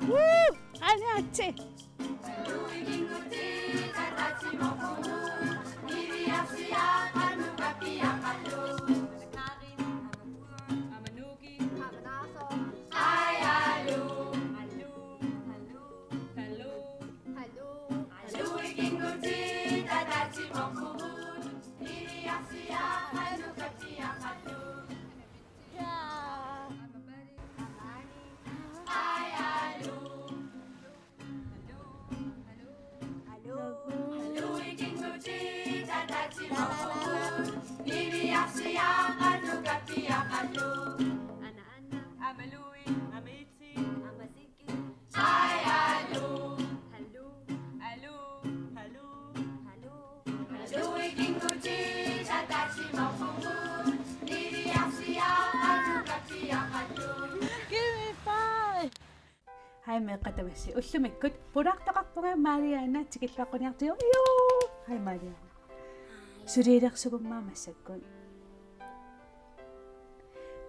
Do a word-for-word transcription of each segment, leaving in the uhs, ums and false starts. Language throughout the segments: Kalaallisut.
Woo! Aniatsi. Give me five. Hej meeqqat tamassi. Ullumikkut pulaartoqarpunga Marianna tikilluaqquniartigu. Io! Hej Marianna. Suliilersugummaa massakkut.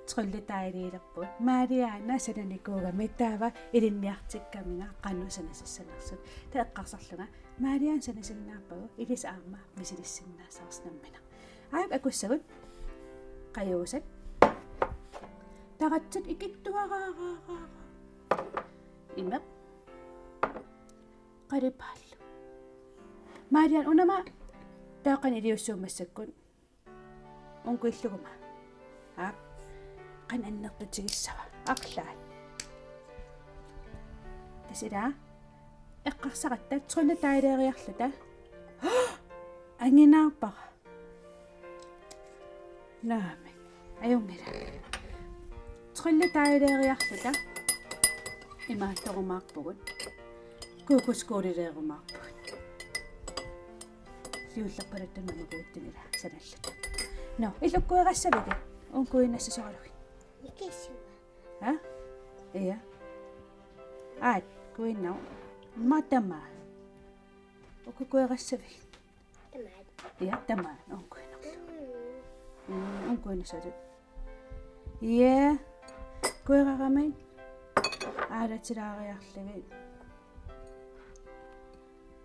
Trylledejliilerpugut. Marianna sananikuugami taava ilinniartikkaminga qanoq sanasassanersut. Taava eqqarsarlunga Marianna sanasinnaappagu ilissi aamma misilissinnaassavarsi nammineq. Aap, akussagut. Qajuusat. Taratsat ikittuaraaraara. Imeq. Qalipaallu. Marianna, unama taava qanoq iliussuummat massakkut. Unkuilluguma. Aap. Qanoq annertutigissava. Arlaat. Tassa ilaa. Eqqarsaratta trylledejliiriarluta. Anginaarpara. Naamik. Ajunngilaq. Trylledejliiriarluta. Imaattorumaarpugut. Kokoskuulileerumaarpugut. Siullerpaluttut mamakujuttunila sanalluta. Nå, ilukkuerassavikkit. Unkuinnassasoralugit. Ikissuva. Ha? Ia. Aat, kuinnau. Matama. Ukkukuerassavikkit. Tamaat. Ia, tamaat. Unkuinnarlu. Mm. Mm, unkuinnassatut. Ia. Kuerarami. Aalatilaariarlugit.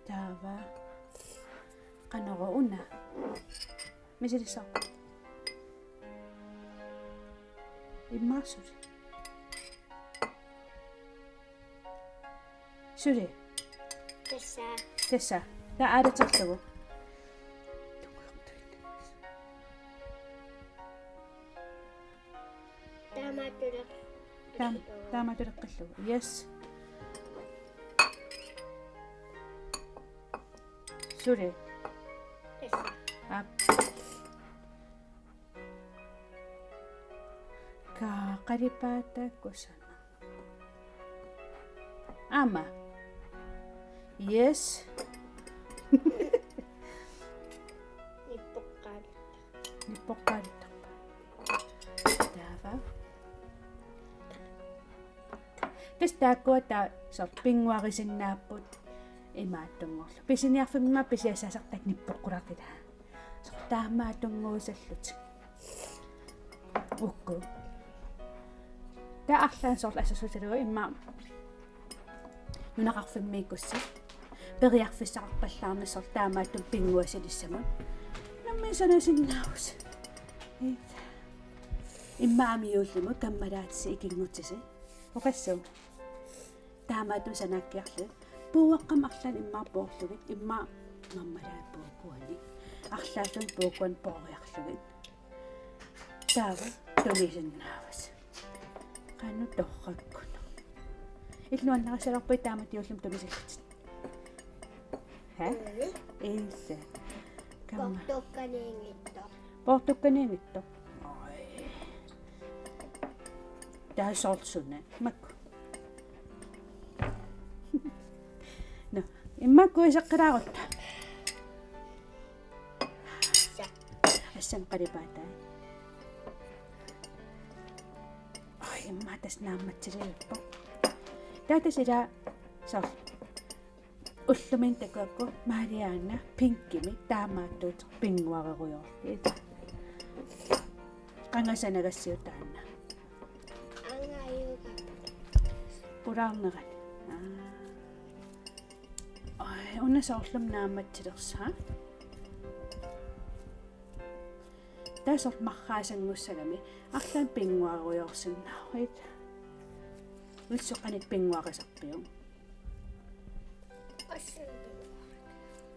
Taava. Qanoq una. Misilissaaq. Immaqa suli. Suli. Tassa. Tassa. Taava aalaterlugu. Taamaattuleq. Taam-, taamaattuleqqillugu. Yes. Suli. Tassa. Aap. Ka qalipaataa kusanaq. Aamma. Yes. Nippoqqaalitta. Nippoqqaalittarpa. Taava. Tassa taakkua taava soorlu pinnguarisinnaapput imaattunngorlugu. Pisiniarfimmi pisiassaasartakka nippoqqulaartut ilaa. Soorlu taamaattunnguusallutik. Uku. Taava arlaannik soorlu assersuutigalugu immaqa nunaqarfimmiikkussi. Periarfissaqarpallaarneq soorlu taamaattumik pinnguasilissamut. Nammineq sanasinnaavusi. Immaqa aamma juullimut kammalaatissi ikinngutisi. Oqassuunga. Taamaattumik sanaakkiarlugit. Puuaqqamik arlaannik immaqa poorlugit, immaqa marmalaat puukkuani. Arlaalluni puukkuani pooriarlugit. Taava tunisinnaavusi. Qanoq torrakkununnga. Illit nuannarisalerpit taamatut juullimi tunisillutit? Ha? Mm. Illit. Kamma. Poortukkaniinngitsoq. Poortukkaniinngitsoq. Oj. Taava soorlu suna. Makku. Nå, immaqa kuiseqqilaarutta. Assa. Assami qalipaatai. Oj, immaqa tassa naammatsiliuppoq. Taava tassa ilaa soorlu. Ullumikkut takuakku Marianna pinkimik taamaattuuteq pinnguarerujoorlugit. Qanga sanagassiuk taanna? Qanga ajuga. Pulaarnerani. Aa. Oj, una soorlumi naammatsilersaa. Taava soorlu marraasanngussagami. Arlaannik pinnguarujoorsinnaavoq. Illit qanoq pinnguarisarpiuk?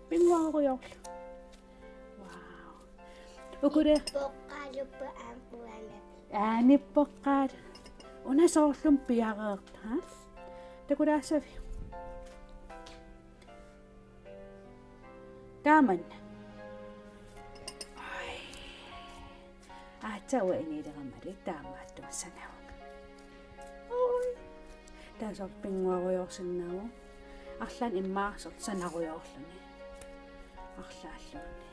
Pinnguarujoorlugu. Wow. Ukule. Nippoqqaaluppu aamma uanga. Aa, nippoqqaat. Una soorlumi piareerta, ha? Takulaassaviuk? Taamanna. Oj. Aatsaat uanga inileramali taamaattumik sanavunga. Oj. Taava soorlu pinnguarujoorsinnaavoq. Arlaannik immaqa soorlu sanarujoorluni. Arlaalluni.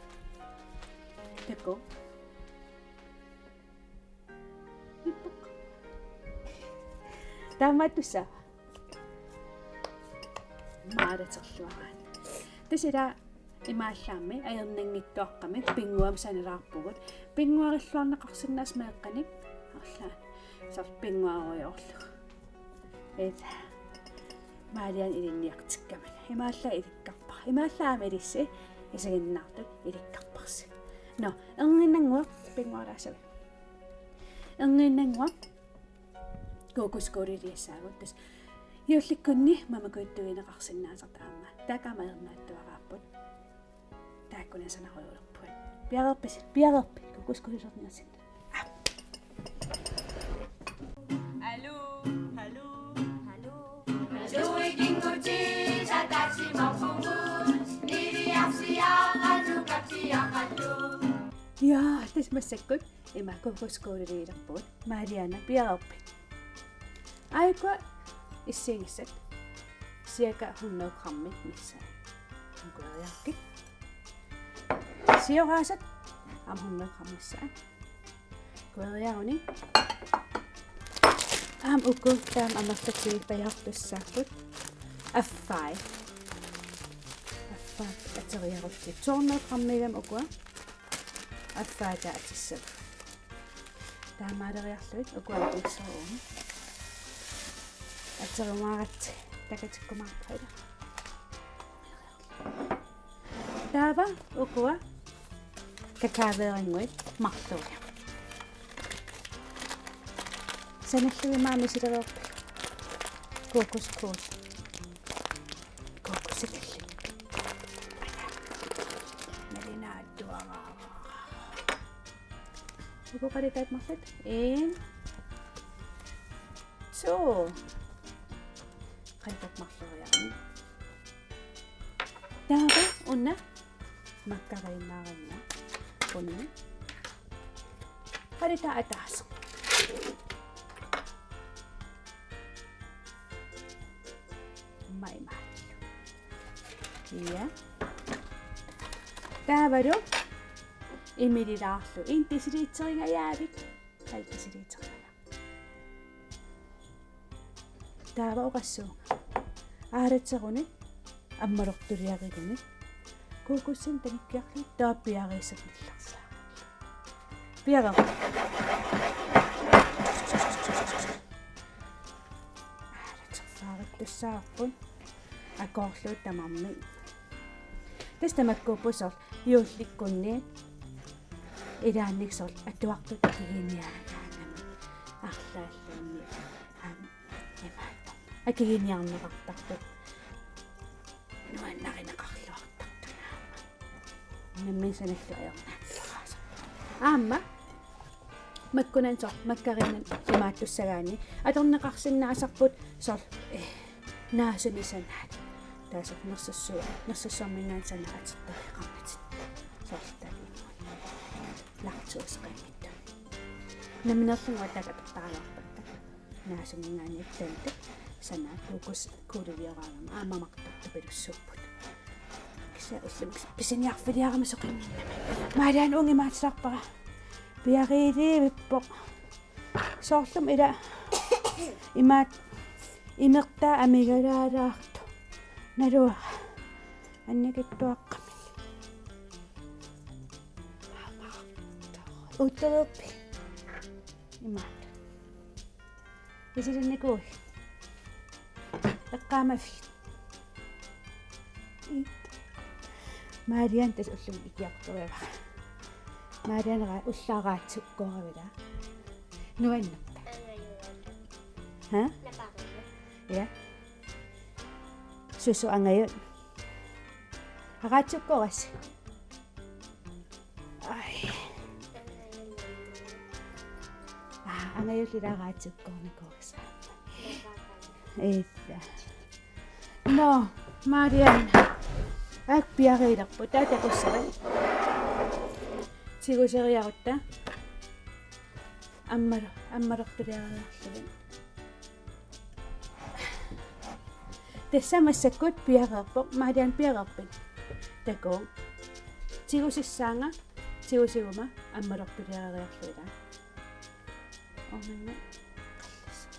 Takuuk. Taamaattussaq. Maalaterluaraanni. Tassa ila imaallaammi ajornanngitsuaqqamik pinnguamik sanalaarpugut. Pinnguarilluarneqarsinnaasut meeqqanik. Arlaannik. Soorlu pinnguarujoorlugu. Ila. Maalianna ilinniartikkamik. Imaallaat ilikkarpara. Imaallaat aamma ilissi isiginnaartut ilikkarparsi. Nå, erniinnannguaq pinnguaralaassavit. Erniinnannguaq. Kokoskuuliliassaagut tassa. Juullikkunni mamakujuttuineqarsinnaasartut aamma. Taakku aamma ajornaatsuaraapput. Taakkunani sanarujulerpugut. Piareerpisi? Piareerpit? Kokoskuulilerniarsinnaavit. Aluu, aluu, aluu. Aluu, ikinguti, tatasi, maufungu, niliarsiaqalu, kapiaqalu. Ja, tassa massakkut ima kokoskuuliliilerpugut. Maalianna, piareerpit? Aajuku issiigissat. Cirka hundrede grammit missaat. Ukoriarkit. Sioraasat aamma hundrede grammit missaat. Ukoriaruni. Aamma uku taama amerlatigipajaartussaapput. Affaat. Affaat ateriarutsigit. To hundrede grammigami ukua. Affaat atissavat. Taamaaleriarlugit ukua atissavat. Aterumaaratta takatikkumaarpara. Taava ukua kakaaverinnguit marloriarlugit. Sanallugit aamma misilereerpit? Kokoskuul. Kokosikilli. Nalinaatsuaraa. Uku qalitaat marluk. En. To. Qalitaat marloriarlugit. Taava una makkariinnaaringa. Kunni. Qalitaat ataaseq. Maima. Ja. Taavalu imililaarlugu. En deciliteringajaavit. Halv deciliteringajaavit. Taava oqassuunga. Aalateruni ammalortuliariguni. Kokossinik tanikkiarlugit taava piareersarnillarsaagut. Piareq. Aalaterfaarittussavarput. Akoorlugu tamarmik. Tassa tamakkuupput soorlu juullikkunni ilaanni soorlu atuartut akiginiagaangamik arlaalluunniit. Aamma imaattoq. Akiginiarneqartartut. Nuannarineqarluartartut aamma. Nammineq sanallugu ajornaatsuaraasarput. Aamma makkunani soorlu makkariinnanik imaattussagaanni atorneqarsinnaasarput soorlu, eh, naasunik sanaat. Taava soorlu nersorsu-, nersorsuarminngaanniit sanaat atortariaqarnatik. Soorlu taava inuit. Laktoseqanngitsut. Nammineerlunga taakku atortariaqarpakka. Naasuminngaanniit taanna sanaat kokoskuulilioraangama aamma mamartartupilussuupput. Kisianni ullumi pisiniarfiliarama soqanngimmat. Maalianna uunga imaattarpara. Piareerivippoq. Soorlumi ila imaat imertaa amigalaalaartoq. Naluara. Annikitsuaqqamik. Uuttoreerpit? Imaat. Isilinnikuuit? Eqqaamaffigit. Iit. Marianne tassa ullumi ikiortorivara. Marianne ra-, ullaaraatsukkoravila. Nuannerta. Ha? Ja. Susu angajut. Araatsikkoorassi. Ai. Aa, angajulli araatsikkoornikuugassaagut. Issa. Nå, Marianne. Aak piareerput, taava takussavat. Tiguseriarutta. Ammalu-, ammalortuliareriarlugit. Tassa massakkut piareerpoq, Marianne piareerpit? Takuuk. Tigusissaanga, tigusiguma ammalortuliareriarlugit. Ornanna qallissaaq.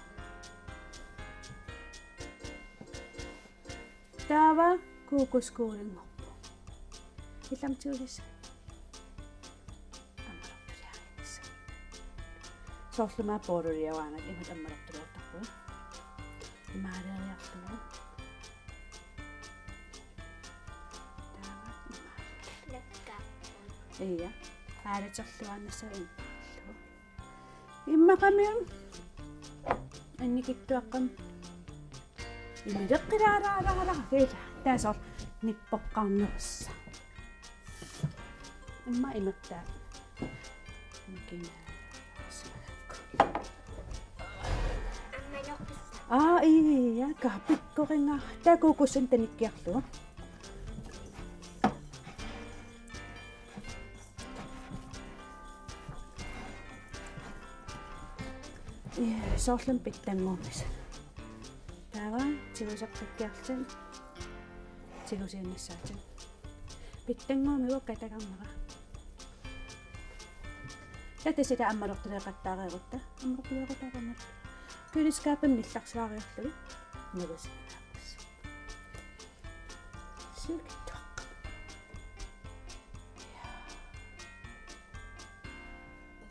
Taava Kuukuup skuulinngorpoq. Ilami tigusissat. Ammalortuliarinnissaq. Soorlu aamma puululiuaangat imatut ammalortuliortarpugut. Imaaliariarlugu. Taava imaali. Nakka. Ia. Aalaterluaannassavat imaaliarlugu. Immaqami annikitsuaqqamik. Imeqqilaalaalaalaala kiila. Taava soorlu nippoqqarnerussaaq. Immaqa imertaa. Mikina. Aa, ia, kapikkoringa. Takuuk kuukuussanik tanikkiarlugu. Ia, soorlumi pitsannguummisut. Taava tiguseqqikkiarlutik. Tigusiinnassaatit. Pitsannguummi uakka takarnera. Taava tassa ammalortuleeqattaareerutta. Ammalortuleeqattaareerutta. Køleskabimik illarsuariarlugit. Nalusinnaapput. Sivikitsuaqqamik.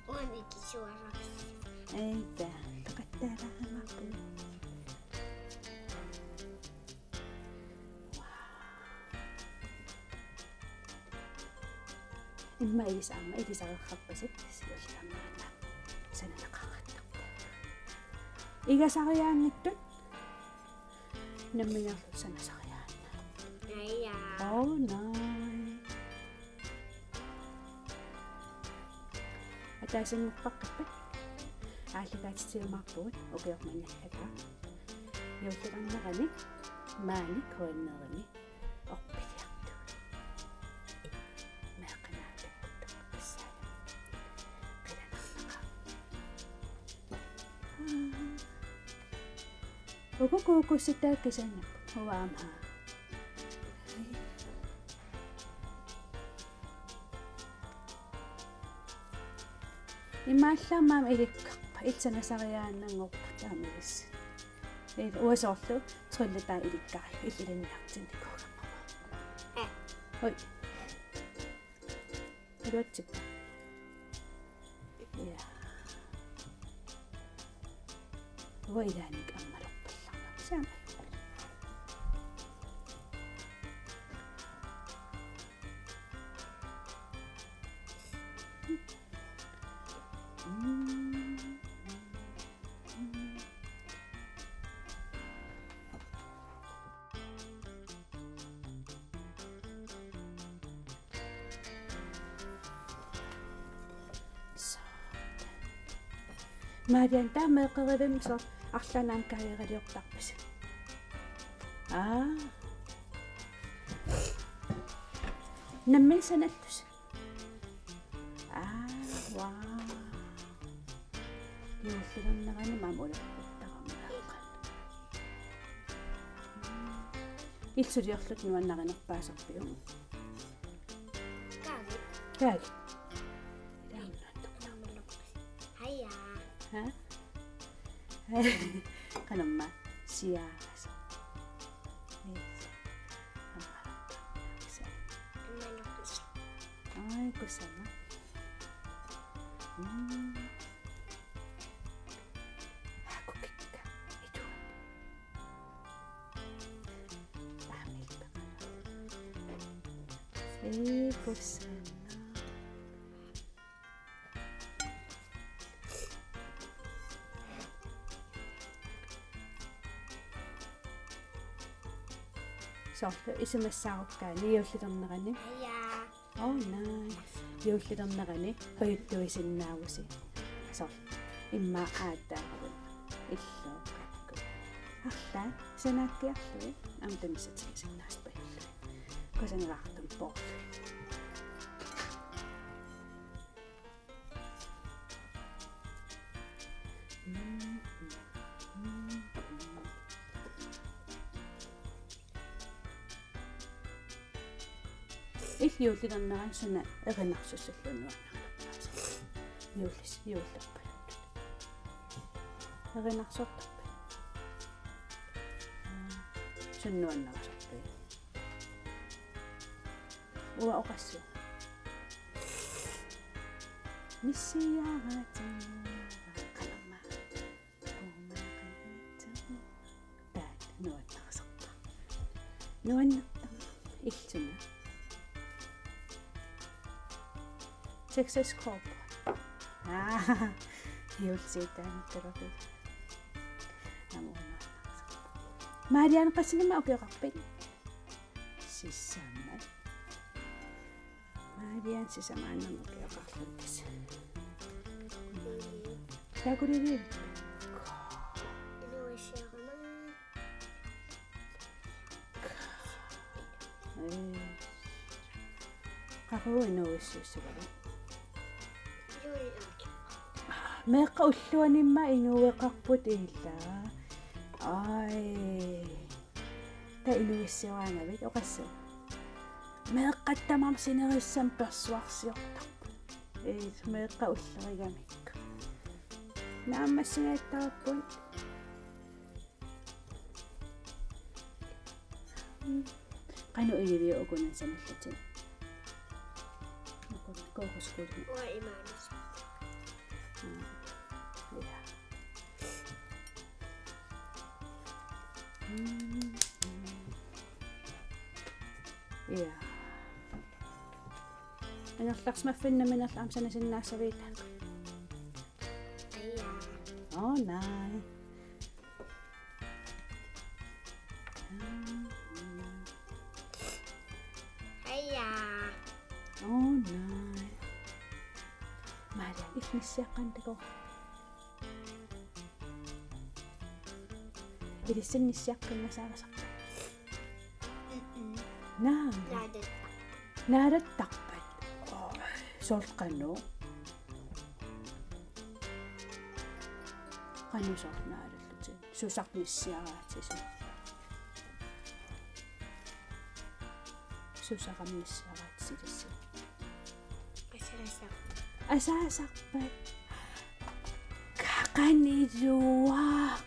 Uani kisuaraq. Eita, toqattaalaaramaarpugut. Immaqa ilisarama, ilisarerrarpasik, siullernaana. Sananeqaqqattarpoq. Igasariaanngitsut. Nammineerlutik sanasariaannaat. Aja. Oh, nej. Ataasinngorpaqqipput. Aallakaatitsiumaarpugut ukioq manna allagaa. Juullilernerani maani K N R-imi orpiliartugut. Meeqqanaattakkut toqqissaagut. Qilanarnaqaaq. Uku kuukuussat taakku kisianni. Uanga aamma. Imaallaat aamma ilikkarput, illit sanasariaannanngorput taamaallaat. Ila uanga soorlu trylletaa ilikkari, illit ilinniartinnikuugama. Oj. Iluatsippa? Ja. Uanga ilaanni ammalorpallarama. Saama. Marianne, taava meeqqerivimmi soorlu arlaannik aamma kaajoraliortarpisi? Aa. Nammineq sanallusi? Aa, wow. Juullilernerani aamma ulerputtarama. Illit suliorlutit nuannarinerpaasarpiuk? Kaagit. Kaagit. Haja. Ha? Qanormaa siaasa. Niisa. Ammalortu. Ammalortu. Ai, kusanaq. Mm. Hakukikka. Itu. Ii, kusanaq. Soorlu isumassaarukkaanni juullilernerani. Ajaa. Oh, nice. Juullilernerani hujuttuisinnaavusi. Soorlu immaqa aataaravut illuuqqakkut. Arlaat sanaakkiarlugit aamma tunissutigisinnaasarpallugit. Kusanalaartumik poorlugit. Illit juullilernerani suna erinarsussalluunniit nuannertarpisi? Juullis-, juullerpaluttutit. Erinarsortarpit? Suna nuannersorpit? Uanga oqassuunga. Nissiaaraatinngilanga qanormaa. Uumaqanngitsoq. Taanna nuannersortaa. Nuannertaa. Illuna. Texas Cobra. Aa, juulliutaanngikkaluarlugu. Aamma nuannersortaa. Marianne, qassinimma ukioqarpit? Sisamat. Marianne sisamaannarmik ukioqarlutik. Takulili. Ee. Qaqugu inuuissiussavagut? Meeqqat ulluanimma inuueqarput ilaa. Ai. Taava inuuissiuaagavit oqassuunga? Meeqqat tamarmik sinerissami persuarsiortarput. Ee, meeqqat ullorigamikku. Naammassigaattarput. Qanoq igiviuk ukunani sanillutit? Uku-, kokoskuli. Uanga imaanissaq. Mm. Ja. Mm. Ja. Angerlarsimaffinni nammineerlunga aamma sanasinnaassavit? Ja. Oh, nej. Heja. Oh, nej. Maria, illit nissiaqqanik takoqqit? Ilissinnut nissiaqqinnasaasarpit? Mm-mm. Naa. Naalatta. Naalattarpat? Oh, soorlu qanoq? Qanoq soorlu naalallutit? Susaq nissiaraatisi. Susaq aamma nissiaraatisi. Asaasaq. Asaasarpat? Ka-, qanoq iluaq.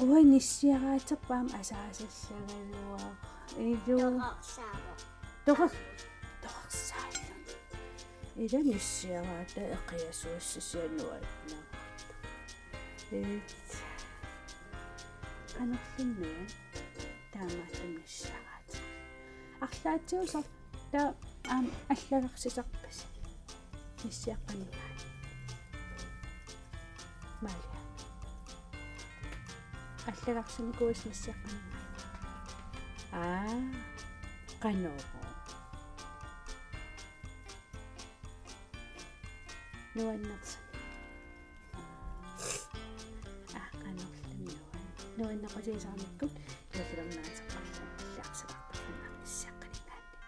Uanga nissiaraaterput aamma asaasassagaluaq. Iluaq. Toqorsaavoq. Toqor-, toqorsaalluni. Ila nissiaraata eqiasuussisianuat. Ee. Qanorluunniit taamaattumik nissiaraatit? Arlaatigut soorlu taava aamma allagarsisarpisi nissiaqqaninngaanniit? Maria. Allagarsinikuuisi nissiaqqaninngaanniit? Aa, qanoq? Nuannersunik. Aa, qanorluunniit nuan-, nuannequtigisarnikkut, juullilerneqartarluni, allagarsilaartarluni nissiaqqaninngaanniit.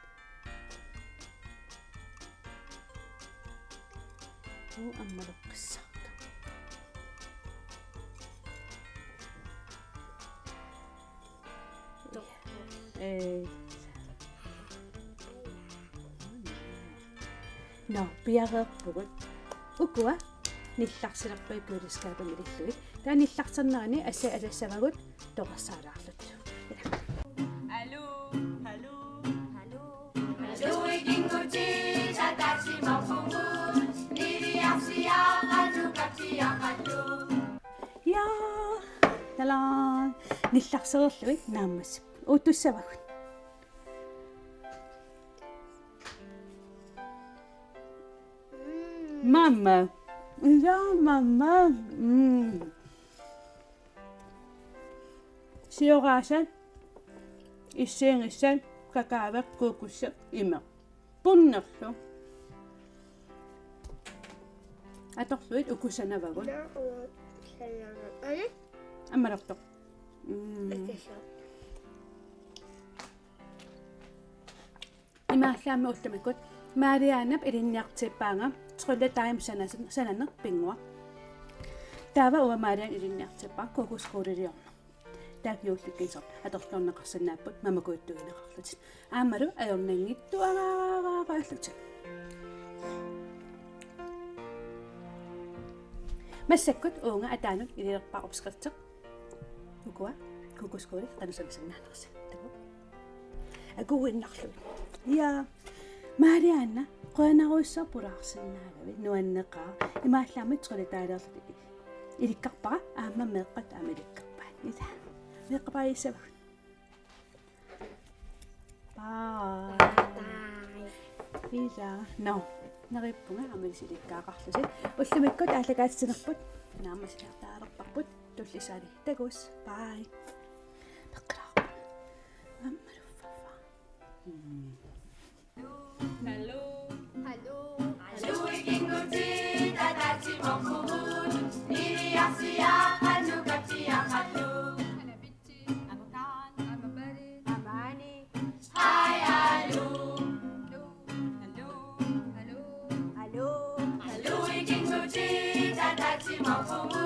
Uu, ammaloqqissaartoq. Ee. Nå, piareerpugut. Ukua nillarsilerput køleskabimi ilillugit. Taava nillarsernerani asseq asassavagut toqorsaalaarluta. Aluu, aluu, aluu. Ja, tala, nillarsereerlugit naammassipput. Uuttussavagut. Mama. Ja, mama. Mm. Sioraasat, issiinngissat, kakaaveq, kokossaq, imeq. Punnerlu. Atorlugit uku sanavagut. Naa, uanga sananaq. Ani? Ammalortoq. Mm. Ikkassa. Imaallaammi ullumikkut Mariannap ilinniartippaanga trylledejimik sanas-, sananeq pinnguaq. Taava uanga Mariannap ilinniartippaanga kokoskugleriliorneq. Taakku juullikkat soorlu atorluarneqarsinnaapput, mamakujuttuineqarlutik. Aammalu ajornanngitsuaraallutik. Massakkut uunga ataanut ililerpara opskrifti. Ukua, kokoskuglerit qanoq sammisannaanersoq. Takuuk? Akuinnarlugit. Ja. Marianna, qujanarujussuaq pulaarsinnaagavit, nuanneqaaq. Imaallaammi trylledejlerlutit ilikkarpara, aamma meeqqat aamma ilikkarpaat. Ila. Meeqqat paasissavagut. Bye. Bye. Ila. Nå. Neriuppunga aamma ilikkagaqarlusi. Ullumikkut aallakaatitsinerput naammassinertaalerparput tullissaani. Takuss. Bye. Peqqilaaqqu. Aamma luffa. Mm. Hallo. Hallo. Hallo, ikinguti, tatati mokkugut, niliarsia, qanukaptia, qallu. Anabitsi, amakaan, amabari, amaani. Hi, hallo. Hallo, hallo, hallo. Hallo, ikinguti, tatati mokkugut.